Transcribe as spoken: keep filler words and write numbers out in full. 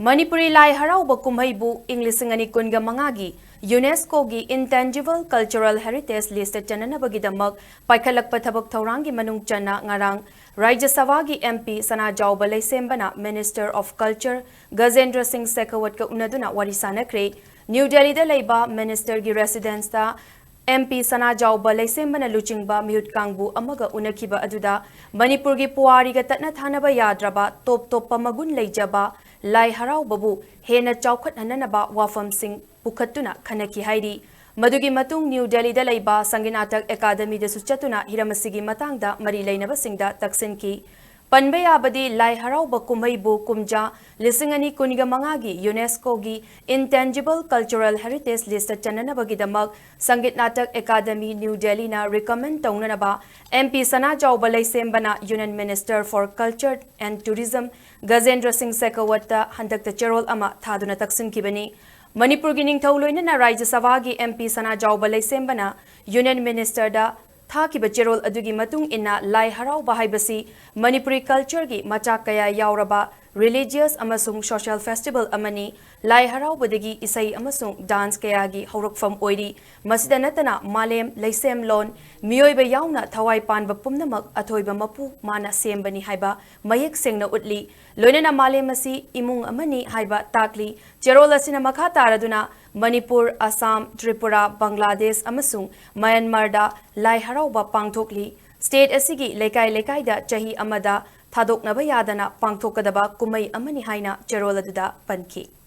ꯃꯅꯤꯄꯨꯔꯤ ꯂꯥꯏ ꯍꯔꯥꯎꯕ ꯀꯨꯝꯍꯩꯕꯨ ꯏꯪ ꯂꯤꯁꯤꯡ ꯑꯅꯤ ꯀꯨꯟꯒ ꯃꯉꯥꯒꯤ UNESCOꯒꯤ Intangible Cultural Heritage Listꯇ ꯆꯟꯅꯅꯕꯒꯤꯗꯃꯛ ꯄꯥꯏꯈꯠꯂꯛꯄ ꯊꯕꯛ ꯊꯧꯔꯥꯡꯒꯤ ꯃꯅꯨꯡ ꯆꯟꯅ ꯉꯔꯥꯡ ꯔꯥꯖ꯭ꯌ ꯁꯚꯥꯒꯤ MP Sanajaoba ꯂꯩꯁꯦꯝꯕꯅ Minister of Culture ꯒꯖꯦꯟꯗ꯭ꯔ ꯁꯤꯡ ꯁꯦꯈꯥꯋꯠꯀ ꯎꯅꯗꯨꯅ ꯋꯥꯔꯤ ꯁꯥꯅꯈ꯭ꯔꯦ꯫ ꯅ꯭ꯌꯨ ꯗꯦꯜꯂꯤꯗ ꯂꯩꯕ ministerꯒꯤ residenceꯇ MP ꯁꯅꯥꯖꯥꯎꯕ ꯂꯩꯁꯦꯝꯕꯅ ꯂꯨꯆꯤꯡꯕ ꯃꯤꯍꯨꯠ ꯀꯥꯡꯕꯨ ꯑꯃꯒ ꯎꯅꯈꯤꯕ ꯑꯗꯨꯗ ꯃꯅꯤꯄꯨꯔꯒꯤ ꯄꯨꯋꯥꯔꯤꯒ ꯇꯠꯅ ꯊꯥꯅꯕ ꯌꯥꯗ꯭ꯔꯕ ꯇꯣꯞ ꯇꯣꯞꯄ ꯃꯒꯨꯟ ꯂꯩꯖꯕ ꯂꯥꯏ ꯍꯔꯥꯎꯕꯕꯨ ꯍꯦꯟꯅ ꯆꯥꯎꯈꯠꯍꯟꯅꯅꯕ ꯋꯥꯐꯝꯁꯤꯡ ꯄꯨꯈꯠꯇꯨꯅ ꯈꯟꯅꯈꯤ ꯍꯥꯏꯔꯤ꯫ ꯃꯗꯨꯒꯤ ꯃꯇꯨꯡ ꯅ꯭ꯌꯨ ꯗꯦꯜꯂꯤꯗ ꯂꯩꯕ ꯁꯪꯒꯤꯠ ꯅꯥꯇꯛ ꯑꯦꯀꯥꯗꯃꯤꯗꯁꯨ ꯆꯠꯇꯨꯅ ꯍꯤꯔꯝ ꯑꯁꯤꯒꯤ ꯃꯇꯥꯡꯗ ꯃꯔꯤ ꯂꯩꯅꯕꯁꯤꯡꯗ ꯇꯛꯁꯤꯟꯈꯤ꯫ ꯄꯟꯕ ꯌꯥꯕꯗꯤ ꯂꯥꯏ ꯍꯔꯥꯎꯕ ꯀꯨꯝꯍꯩꯕꯨ ꯀꯨꯝꯖꯥ ꯂꯤꯁꯤꯡ ꯑꯅꯤ ꯀꯨꯟꯒ ꯃꯉꯥꯒꯤ UNESCOꯒꯤ Intangible Cultural Heritage Listꯇ ꯆꯟꯅꯅꯕꯒꯤꯗꯃꯛ Sangeet Natak academy new ꯗꯦꯜꯂꯤꯅ recommend ꯇꯧꯅꯅꯕ MP Sanajaoba ꯂꯩꯁꯦꯝꯕꯅ Union Minister for Culture and Tourism ꯒꯖꯦꯟꯗ꯭ꯔ ꯁꯤꯡ ꯁꯦꯈꯥꯋꯠꯇ ꯍꯟꯗꯛꯇ ꯆꯦꯔꯣꯜ ꯑꯃ ꯊꯥꯗꯨꯅ ꯇꯛꯁꯤꯟꯈꯤꯕꯅꯤ꯫ ꯃꯅꯤꯄꯨꯔꯒꯤ ꯅꯤꯡꯊꯧ ꯂꯣꯏꯅꯅ ꯔꯥꯖ꯭ꯌ ꯁꯚꯥꯒꯤ MP ꯁꯅꯥꯖꯥꯎꯕ ꯂꯩꯁꯦꯝꯕꯅ Union Ministerꯗ ꯊꯥꯈꯤꯕ ꯆꯦꯔꯣꯜ ꯑꯗꯨꯒꯤ ꯃꯇꯨꯡ ꯏꯟꯅ ꯂꯥꯏ ꯍꯔꯥꯎꯕ ꯍꯥꯏꯕꯁꯤ ꯃꯅꯤꯄꯨꯔꯤ cultureꯒꯤ ꯃꯆꯥꯛ ꯀꯌꯥ ꯌꯥꯎꯔꯕ religious ꯑꯃꯁꯨꯡ social festival ꯑꯃꯅꯤ꯫ ꯂꯥꯏ ꯍꯔꯥꯎꯕꯗꯒꯤ ꯏꯁꯩ ꯑꯃꯁꯨꯡ dance ꯀꯌꯥꯒꯤ ꯍꯧꯔꯛꯐꯝ ꯑꯣꯏꯔꯤ꯫ ꯃꯁꯤꯗ ꯅꯠꯇꯅ ꯃꯥꯂꯦꯝ, ꯂꯩꯁꯦꯝꯂꯣꯟ, ꯃꯤꯑꯣꯏꯕ ꯌꯥꯎꯅ ꯊꯋꯥꯏ ꯄꯥꯟꯕ ꯄꯨꯝꯅꯃꯛ ꯑꯊꯣꯏꯕ ꯃꯄꯨ ꯃꯥꯅ ꯁꯦꯝꯕꯅꯤ ꯍꯥꯏꯕ ꯃꯌꯦꯛ ꯁꯦꯡꯅ ꯎꯠꯂꯤ꯫ ꯂꯣꯏꯅꯅ ꯃꯥꯂꯦꯝ ꯑꯁꯤ ꯏꯃꯨꯡ ꯑꯃꯅꯤ ꯍꯥꯏꯕ ꯇꯥꯛꯂꯤ꯫ ꯆꯦꯔꯣꯜ ꯑꯁꯤꯅ ꯃꯈꯥ ꯇꯥꯔꯗꯨꯅ ꯃꯅꯤꯄꯨꯔ, ꯑꯁꯥꯝ, ꯇ꯭ꯔꯤꯄꯨꯔꯥ, ꯕꯪꯒ꯭ꯂꯥꯗꯦꯁ ꯑꯃꯁꯨꯡ ꯃꯌꯥꯟꯃꯥꯔꯗ ꯂꯥꯏ ꯍꯔꯥꯎꯕ ꯄꯥꯡꯊꯣꯛꯂꯤ꯫ State ꯑꯁꯤꯒꯤ ꯂꯩꯀꯥꯏ ꯂꯩꯀꯥꯏꯗ ꯆꯍꯤ ꯑꯃꯗ ꯊꯥꯗꯣꯛꯅꯕ ꯌꯥꯗꯅ ꯄꯥꯡꯊꯣꯛꯀꯗꯕ ꯀꯨꯝꯍꯩ ꯑꯃꯅꯤ ꯍꯥꯏꯅ ꯆꯦꯔꯣꯜ ꯑꯗꯨꯗ ꯄꯟꯈꯤ꯫